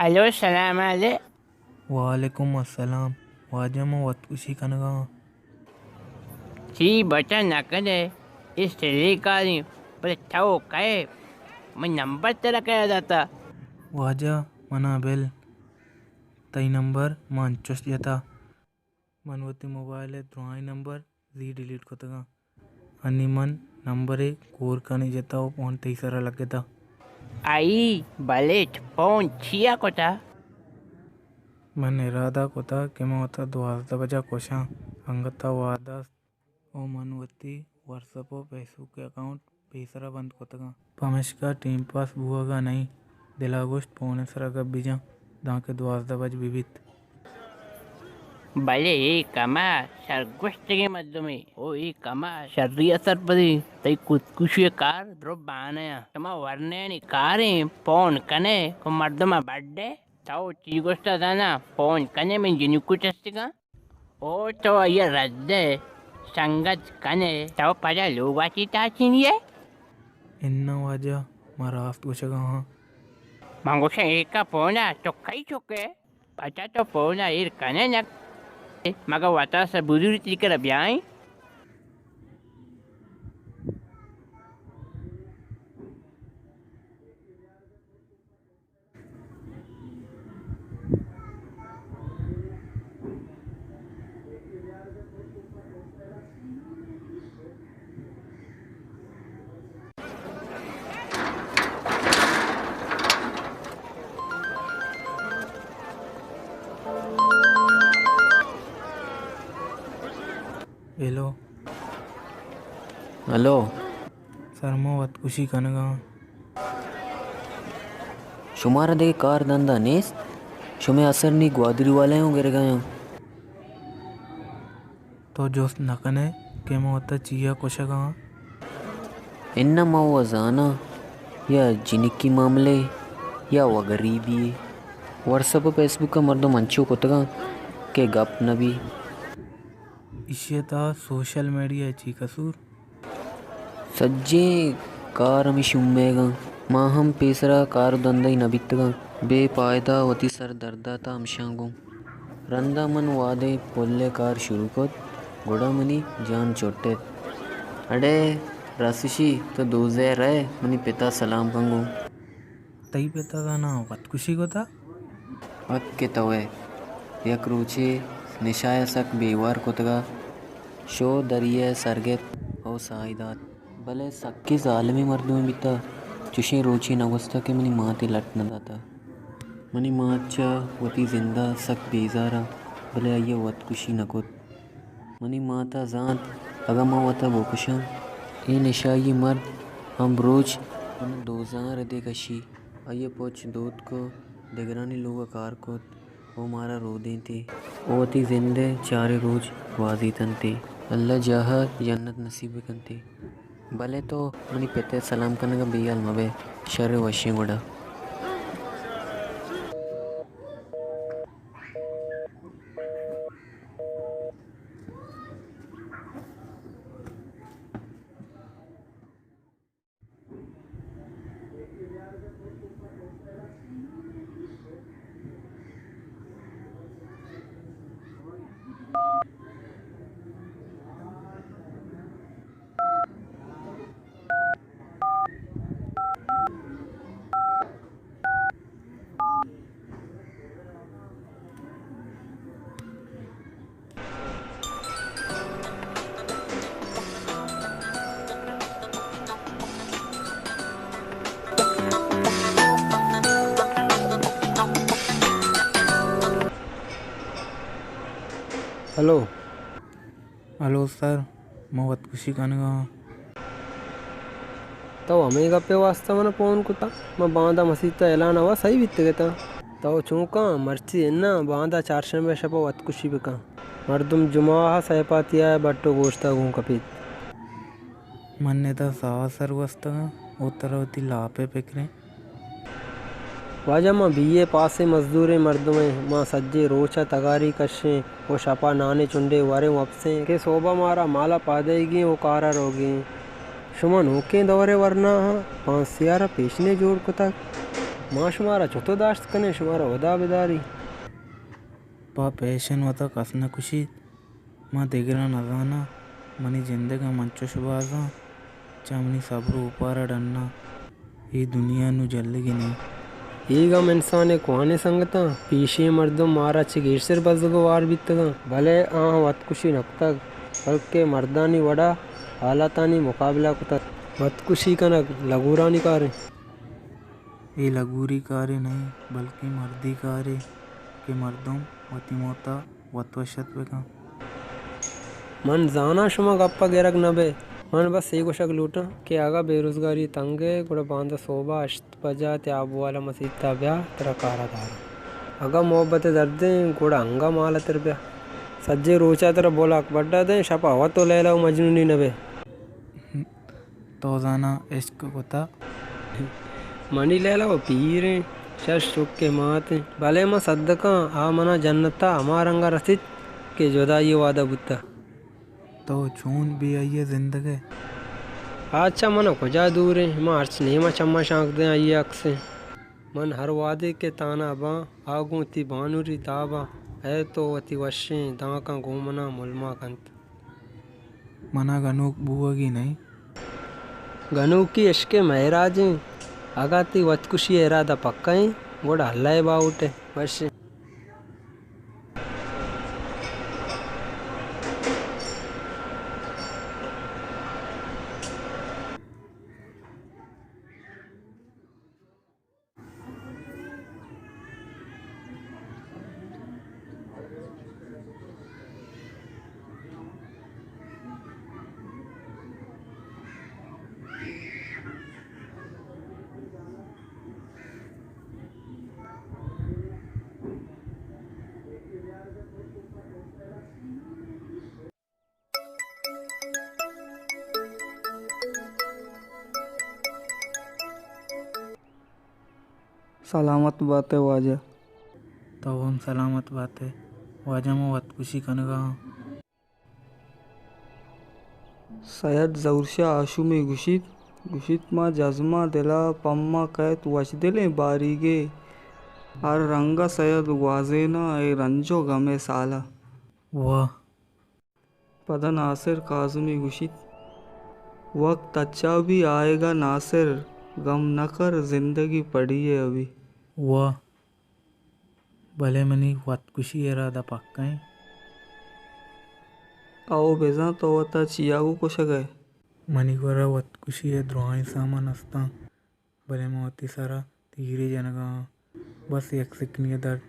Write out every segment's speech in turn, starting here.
ہلو، سلام علیک۔ وعلیکم السلام۔ واجہ، من وت کشی کنگا آں۔ چی بچا نہ کنے، اے سلے کاریں، بلے تو کئے؟ من نمبر ترا کئیا داتا؟ واجہ، منا بل، تئی نمبر من انچش جتا۔ من وتی موبائل ءِ درائیں نمبر زی ڈیلیٹ کتگاں۔ انی من نمبرے کور کنی جتا و پون تئی سرا لگتا۔ آئی بلٹ پون چیا کتا؟ من ارادہ کتا کہ من وتا دوازدہ بجا کشاں، انگتا وہد است و من وتی واٹس اپ و فیس بک اکاؤنٹ پیسرا بند کتگاں، پمشکا ٹیم پاس بوہگا نئیں۔ دلا گوشت پون ءِ سرا گپ بجاں، دانکہ دوازدہ بج بہ بیت۔ بلے اے کما شرگوشتگیں مردمے، او اے کما شری ءَ سرپدیں، تئی خودکشی ءِ کار درو بانہ ءَ۔ شما ورنایانی کاریں، پون کنے، کو مردم ءَ بڈے، تو چی گوشتا زانا، پون کنے من جنکو چستگاں۔ او تو آئی ءَ رد ئے، سنگت کن ئے، تو پدا لوگ ءَ چی تاچینی ئے؟ اناں واجہ، ما راست گوشگ ءَ آں۔ من گوشاں ایکا پون ءَ تو کئی چک ئے؟ پدا تو پون ءَ ایر کن ئے نہ، مگہ وتاس ءَ بزوری تئی کرا بیائیں۔ ہیلو۔ ہلو۔ سر، ما وت کشی کنگ ءَ آں۔ شمارا دگہ کار دندا نیست؟ شمے اثر نی گوادری والایاں گرگ ءَ آں۔ تو جست نہ کن ئے کہ ما وتا چیا کشگ ءَ آں؟ اناں، ما و زاناں، یا جنکی معاملے یا و گریبی۔ واٹس اپ و فیس بک ءَ مردم انچو کتگاں کہ گپ نہ بی۔ ایشی ءِ تہا سوشل میڈیا ءِ چی قصور؟ سجیں کار ہمے شومیگ اَنت۔ ما ہم پیسرا کار و دندائی نہ بیتگاں۔ بے پائدہ وتی سر درد داتہ ہمشاں گوں۔ رندا من وہدے پل ءِ کار شروع کت، گڑا منی جان چٹ اِت۔ اڑے رسشی، تو دوزہ ءَ رئے، منی پت ءَ سلام کن گوں۔ تئی پت ءَ زاناں وت کشی کتہ؟ حق کہ تو ئے۔ یک روچے نشہ ءَ سک بے وار کتگ ءَ شو دریا ءَ سر گپت ءُ ساہی دات۔ بلے سکیں زالمیں مردمے بیتہ، چشیں روچے نہ گوستہ کہ منی مات ءَ لٹ نہ داتہ۔ منی مات چہ وتی زند ءَ سک بیزار ءَ، بلے آئی ءَ وت کشی نہ کت۔ منی مات ءَ زانت، اگاں من وت ءَ بکشاں، اے نشائی ءِ مرد ہمبروچ من ءَ دوزاں ردے کشی۔ آئی ءَ پچ دوتک ءُ دگرانی لوگ ءَ کار کت ءُ مارا رودینتی ءُ وتی زند ءِ چاریں روچ گوازینتنتی۔ اللہ جاہ ءَ جنت نصیب بکنتی۔ بلے تو منی پت ءِ سلام کنگ ءَ بے ہیال مہ بئے۔ شر ءُ وشیں گڑا۔ ہلو۔ ہلو سر، من وت کشی کنگ ءَ آں۔ تو ہمے گپ ءِ واستہ من ءَ پون کتہ؟ من باندا مسیت ءَ اعلان ءَ وا سہی بیتگ اتاں۔ تو چون کن، مرچی اناں، باندا چارشنبے ءِ شپ ءَ وت کشی بکن۔ مردم جمعہ ءَ سہ پاتیا ءِ بٹ ءُ گوشت ءَ گون کپیت۔ من ادا ساہ ءَ سر گوستگ آں ءُ ترا وتی لاپ ءِ پکریں۔ واجہ، ما بی اے پاسیں مزدوریں مردمیں، ما سجیں روچ ءَ تگاری کشیں ءُ شپ ءَ نانے چنڈے وریں وپسیں کہ سہب ءَ مارا مال ءَ پادئیگی ایں ءُ کار ءَ روگی ایں۔ شما نوکیں دور ءِ ورنا ءَ پانسیار ءَ پیشنے جوڑ کتگ۔ ما شمارا چتو داشت کنیں؟ شمارا ہدا بداری۔ پہ پیشن وتا کس نہ کشیت۔ ما دگراں نزاناں۔ منی جندگ ء من چش بازاں، چہ منی صبر ء اوپار ء ڈناں۔ اے دنیا نوں جلگی نہ انت۔ اے گم انسان ء کوہنیں سنگتاں، پیشی مردم مارا چہ گیشتر بزگ ء وار بیتگاں، بلے آہاں وتکشی نہ کتگ، بلکیں مردانی وڑا حالاتانی مقابلہ کتگ۔ وتکشی کنگ لگورانی کاریں۔ اے لگوری کارے نہ انت، بلکیں مردی کارے کہ مردم وتی موتا وت وش ات بہ کن۔ من زاناں شما گپ ء گرگ نہ بئے۔ من بس اے گوشگ لوٹاں کہ اگاں بے روزگاری تنگ ئے، گڑا باندا سہب ء ہشت بجا تیاب والا مسیت ء بیا، ترا کار ء داراں۔ اگاں محبت ء دردیں، گڑا انگہ مال ء تر بیا۔ سجیں روچ ء ترا بلاک بڈا دئیں، شپ ء وت و لیلا و مجنونی نہ بئے۔ تو زاناں عشق کتا؟ منی لیلا و پیریں، شش چکے ماتیں، بلے من صدقاں آ منا جنتا ہما رنگا رسیت کہ جدائی وعدہ بوتا۔ تو چون بے آئی ء زندگ ئے؟ آ چہ منا کجا دوریں؟ من ہرچ نیما چما شانک دیں آئی ء عکسیں۔ من ہر وہدے کہ تانا باں، آ گوں وتی بانوری داباں، اے تو وتی وشیں دانکاں گوں منا ملما کنت۔ منا گنوک بوگی نہ انت۔ گنوکی عشق ء معراج انت۔ اگاں تئی وتکشی ء ارادہ پکا انت، گڑا اللہ ء باہوٹ ء وش انت۔ سلامت بات ئے واجہ۔ تو ہم سلامت بات ئے واجہ، من وتکشی کنگا آں۔ سید ظہور شاہ ہاشمی گوشیت، گوشیت، ما جزماں دلا پما کئیت وشدلیں باریگے، ہر رنگا سید گوازیناں اے رنج و غمے سالا۔ واہ۔ پدا ناصر کاظمی گوشیت، وقت اچھا بھی آئے گا ناصر، غم نہ کر زندگی پڑی ہے ابھی۔ واہ، بلے منی وتکشی ء ارادہ پکا انت۔ او بزاں تو وتا چیا گوں کشگ ء ئے؟ منی گورا وتکشی ء درائیں سامان استاں۔ بلے من وتی سرا تیرے جنگا آں۔ بس یک سکنی ء درد،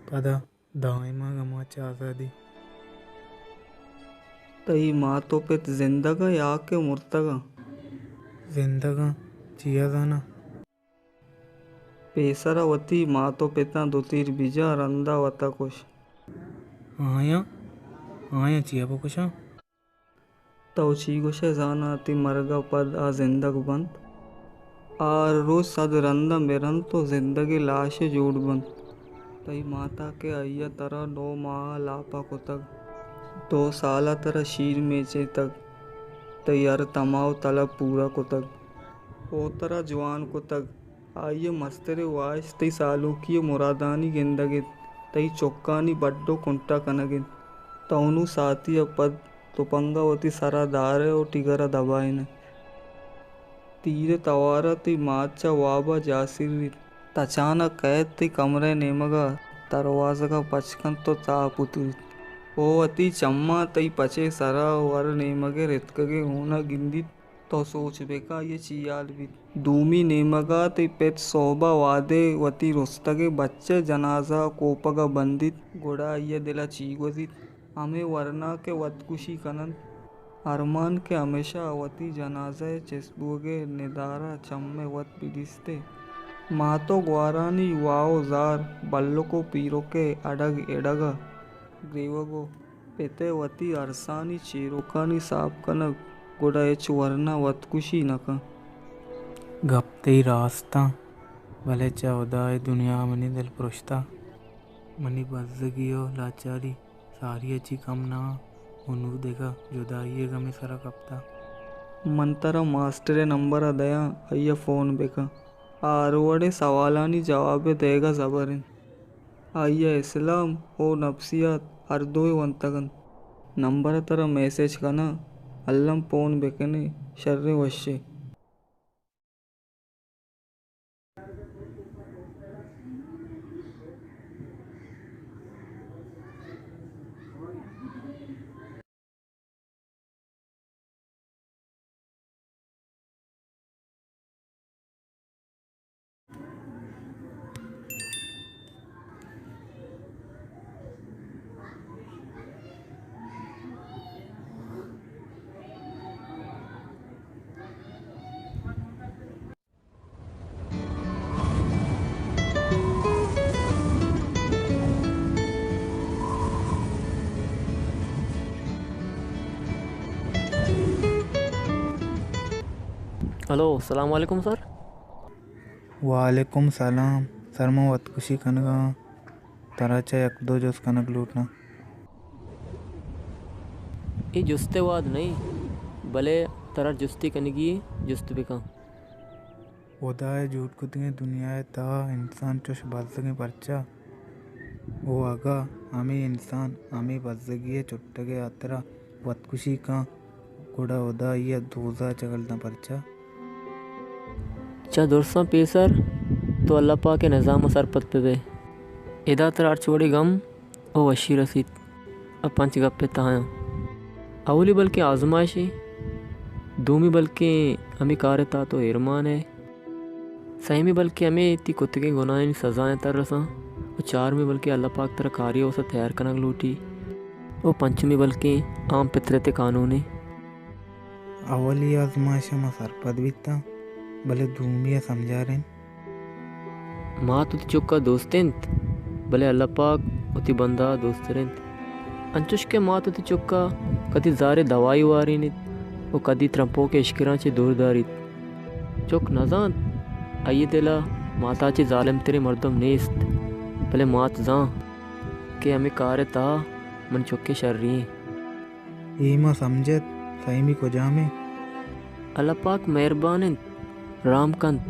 پدا دائما غما چہ آزادی۔ تئی مات و پت زندگ ء یا کہ مرتگ ء؟ زندگ ء، چیا زاناں؟ پیسرا وتی مات و پتاں دو تیر بجن، رندا وتا کش۔ آیاں، آیاں چیا بکشاں؟ تو چی گوش ئے؟ زاناں تئی مرگ ء پد آ زندگ بنت؟ آ ہر روچ صد رند ء مرنت و زندگیں لاشے جوڑ بنت۔ تئی مات ء کہ آئی ء ترا نو ماہ ء لاپ ء کتگ، دو سال ء ترا شیر میچیتگ، تئی ہر تما و طلب پورا کتگ و ترا جوان کتگ۔ آئی ء مستریں واہش تئی سالونکی ء مرادانی گندگ انت، تئی چکانی بڈ و کنٹا کنگ انت۔ تو نوں ساعتی ء پد تپنگ ء وتی سرا دار ئے و ٹگر ء دبائین ئے۔ تیر ء توار ء تئی مات چہ واب ء جاہ سریت۔ تچان ء کئیت تئی کمرہ ء نیمگ ء، دروازگ ء پچ کنت و تاپ اتریت و وتی چماں تئی پچ ء سرا و ہر نیمگ ء رتکگیں ہون ء گندیت۔ تو سوچ بہ کن آئی ء چی حال بیت۔ دومی نیمگ ء تئی پت سہب ء وہدے وتی رستگیں بچ ء جنازہ ء کوپگ ء بندیت، گڑا آئی ء دل ء چی گوزیت؟ ہمے ورنا کہ وتکشی کن انت، ارمان کہ ہمیشہ وتی جنازہ ء چست بوگ ء ندارہ چم ء وت بہ دیست ئے۔ مات ء گوارانی واہ ء زار، بلک ء پیرک ء اڈگ اڈگ ء گریوگ ء پت ء وتی ارسانی چیروکانی ساپ کنگ، گڑا ہچ ورنا وتکشی نہ کن۔ گپ تئی راست انت، بلے چہ ہدا ء دنیا ء منی دل پرشتہ۔ منی بزگی ء لاچاری ساری ء چی کم نہ انت، و نوں دگہ جدائی ء گمے سرا کپتہ۔ من ترا ماسٹر ء نمبر ء دیاں، آئی ء فون بہ کن۔ آ ہر وڑیں سوالانی جواب ءِ دئیگ ءَ زبر انت۔ آئی ءَ اسلام ءُ نفسیات ہر دوئیں ونتگ انت۔ نمبر ءَ ترا میسج کناں، الم پون بکن ئے، شریں وش ئے۔ ہلو، السلام علیکم سر۔ وعلیکم سلام۔ سر، من وتکشی کنگ ءَ آں۔ ترا چہ یک دو جست کنگ لوٹاں۔ اے جست ءِ وہد نہ انت، بلے ترا جستے کنگی انت، جست بکن۔ ہدا ءِ جوڑ کتگیں دنیا ءِ تہا انسان چش بزگیں پرچا؟ ءُ اگاں ہمے انسان ہمے بزگی ءِ چٹگ ءِ ہاترا وتکشی کن، گڑا ہدا آئی ءَ دوزہ ءَ چگل داں پرچا؟ چہ درساں پیسر تو اللہ پاک ءِ نظام ءَ سرپد بہ بئے۔ ادا ترا ہرچ وڑیں گم ءُ وشی رسیت۔ آ پنچ گپ ءِ تہا آں۔ اولی بلکیں آزمائشے، دومی بلکیں ہمے کار ءِ تہا تو ایرمان ئے، سیمی بلکیں ہمے تئی کتگیں گناہانی سزایاں ترساں، ءُ چارمی بلکیں اللہ پاک ترا کارے ءِ واستا تیار کنگ لوٹی، ءُ پنچمی بلکیں عام فطرت ءِ قانونے۔ اولی آزمائش ءَ ما سرپد بیتاں، بلے دومی ءَ سمجھارین۔ مات وتی چک ءَ دوست انت، بلے اللہ پاک وتی بندہ ءَ دوستر انت۔ انچوش کہ مات وتی چک ءَ کدی زہرے دوائی وارینیت ءُ کدی ترمپوک ءِ اشکراں چہ دور داریت۔ چک نہ زانت، آئی ءِ دل ءَ مات ءَ چہ ظالم تریں مردم نیست، بلے مات زانت کہ ہمے کار ءِ تہا منی چک ءِ شری انت۔ اے ما سمجھت، سیمی کجام انت؟ اللہ پاک مہربان انت، رحم کنت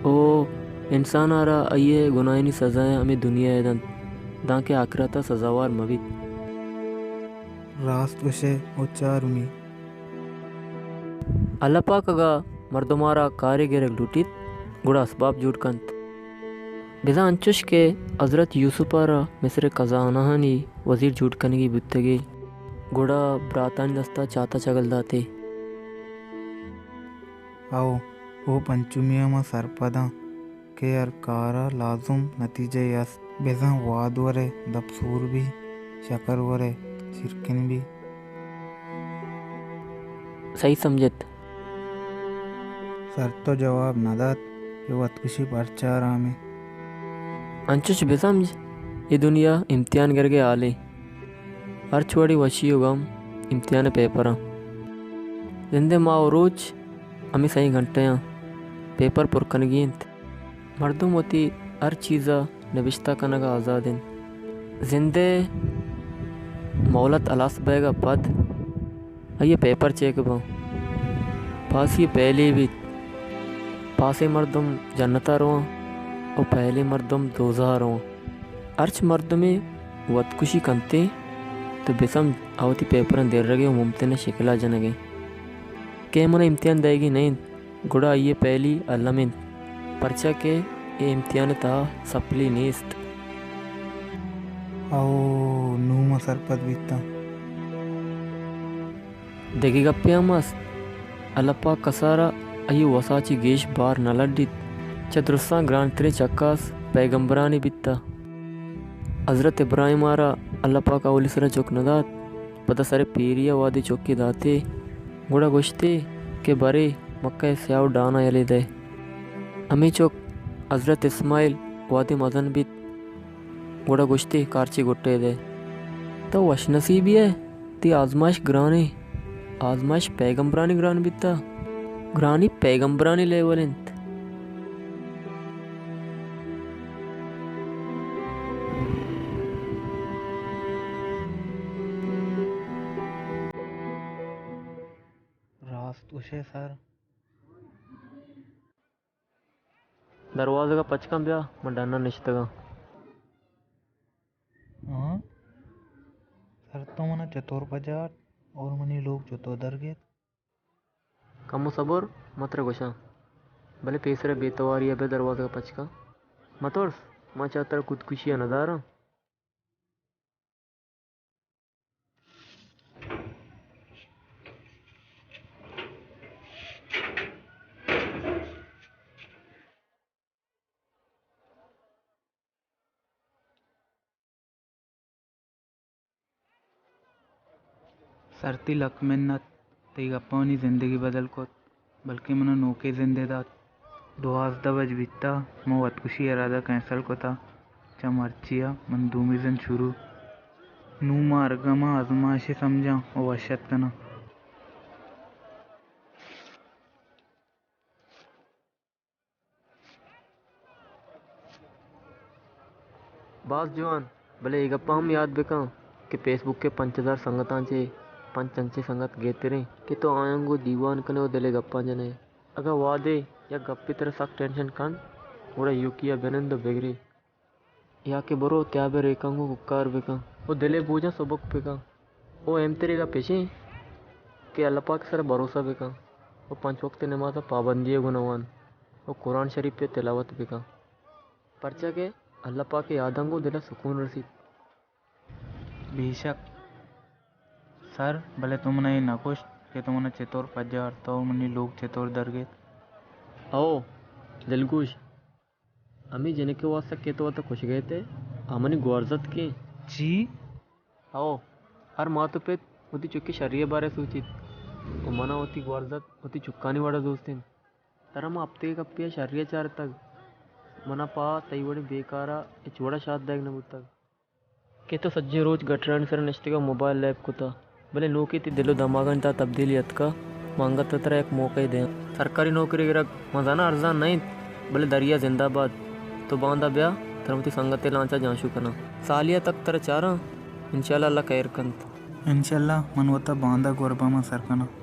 ءُ انسان ءَ را آئی ءِ گناہانی سزایاں ہمے دنیا ءَ دنت، دانکہ آخرت ءَ سزاوار مہ بیت۔ راست گوش ئے۔ ءُ چارمی؟ اللہ پاک اگاں مردم ءَ را کارے گرگ لوٹیت، گڑا اسباب جوڑ کنت۔ بزاں انچوش کہ حضرت یوسف ءَ را مصر ءِ خزانہانی وزیر جوڑ کنگی بوتگی، گڑا براتانی دست ءَ چات ءَ چگل داتے۔ او، او پنچمی ءَ ما سرپداں کہ ہر کار ءَ لازم نتیجہ یے است۔ بزاں واد ورے دپ سور بی، شکر ورے چیرکن بی۔ صحیح سمجھت۔ سر تو جواب نہ دات کہ وتکشی پرچا حرام انت۔ انچوش بہ سمجھ، اے دنیا امتحان گرگ ءِ ہالے۔ ہرچ وڑیں وشی ءُ گم امتحان ءِ پیپراں۔ زند ءِ ماہ ءُ روچ ہمے سئیں گھنٹہ آں، پیپر پر کنگی انت۔ مردم وتی ہر چیز ءَ نبشتہ کنگ ءَ آزاد انت۔ زند ءِ مہلت ہلاس بئیگ ءَ پد آئی ءِ پیپر چیک باں۔ پاسی ءِ پہلے بیت۔ پاسیں مردم جنت ءَ رواں ءُ پہلیں مردم دوزہ ءَ رواں۔ ہرچ مردمے وتکشی کنت ئے تو بہ سمجھ آ وتی پیپراں درگ ءِ ءُ ممتحن ءِ شکل ءَ جنگ ءَ انت کہ من ءَ امتحان دئیگی نہ انت۔ گڑا آئی ءِ پہلی الم انت، پرچا کہ اے امتحان ءِ تہا سپلی نیست۔ او، نوں ما سرپد بیتاں۔ دگہ گپے ہم است۔ اللہ پاک کس ءَ را آئی ءِ وس ءَ چہ گیش بار نہ لڈیت۔ چہ درستاں گرانتریں چکاس پیگمبرانی بیتہ۔ حضرت ابراہیم ءَ را اللہ پاک اولی سرا چک نہ دات، پدا سر پیری ءَ وہدے چکے داتے، گڑا گوشتے کہ برے مکہ ءِ سیاہ ءُ ڈانا یلے دئے۔ ہمے چک حضرت اسماعیل وہدے مزن بیت، گڑا گوشتے کارچے گٹے دئے۔ تو وش نصیبی ئے، تئی آزمائش گرانیں۔ آزمائش پیگمبرانی گران بیتہ۔ گرانی پیگمبرانی لیول انت۔ راست گوشے سر۔ دروازگ ءَ پچ کن بیا، من ڈن ءَ نشتگاں۔ ہاں؟ سر تو منا چطور پجارت اور منی لوگ چطور درگیت؟ کمو صبر، من ترا گوشاں۔ بلے پیسر ءَ بے تواری ءَ بیا دروازگ ءَ پچ کن۔ مترس، من چہ ترا خودکشی ءَ نہ داراں۔ سر تئی لک منت، تئی گپاں منی زندگی بدل کت، بلکیں منا نوکیں زندے دات۔ دوازدہ بج بیتا، من وتکشی ارادہ کینسل کتا، چہ مرچیا من دومی زند شروع۔ نوں ما ہر گماں آزمائشے سمجھاں و وش اتک کناں۔ باز جوان، بلے اے گپ ءَ ہم یات بکن کہ فیس بک ءِ پنچ ہزار سنگتاں چہ پنچ انچیں سنگت گہتریں کہ تو آیاں گوں دیوان کن ئے و دل ءِ گپاں جن ئے۔ اگاں وہدے یک گپے ترا سک ٹینشن کنت، گڑا ایوکی ءَ بہ نند و بگرے۔ یا کہ برو تیاب ءِ ریکاں گوں کوکار بکن و دل ءِ بوجاں سبک بکن و اہمتریں گپ ایش انت کہ اللہ پاک ءِ سرا بھروسہ بکن و پنچ وقت ءِ نماز ءَ پابندی ءَ گوں وان و قرآن شریف ءِ تلاوت بکن، پرچا کہ اللہ پاک ءِ یاداں گوں دل ءَ سکون رسیت۔ بے شک سر، بلے تو منا اے نہ گوشت کہ تو منا چطور پجارت و منی لوگ چطور درگیت؟ او دلگوش، ہمے جنک ءِ واستہ کہ تو وت ءَ کشگ ءَ ات ئے، آ منی گوارزتک انت۔ چی؟ ہئو، ہر مات ءُ پت وتی چک ءِ شری ءِ بارہ ءَ سوچیت ءُ من ءَ وتی گوارزتک وتی چکانی وڑ ءَ دوست انت۔ ترا من ہپتگے کپی ءَ شری ءَ چارتگ، من ءَ پہ تئی وڑیں بے کار ءَ ہچ وڑ ءَ شات دئیگ نہ بوتگ۔ کہ تو سجہیں روچ گٹرانی سر ءَ نشتگ ءُ موبائل لیب کتگ، بلے نوکیں تئی دل ءُ دماگانی تہا تبدیلی اتکگ۔ من انگت ءَ ترا یک موقعے دیاں۔ سرکاری نوکری گرگ من زاناں ارزان نہ انت، بلے دریا زندہ باد۔ تو باندا بیا، ترا وتی سنگتے لانچ ءَ جانشو کناں۔ سالے ءَ تک ترا چاراں، انشاءاللہ اللہ خیر کنت۔ انشاءاللہ من وتا باندا گورباما سر کناں۔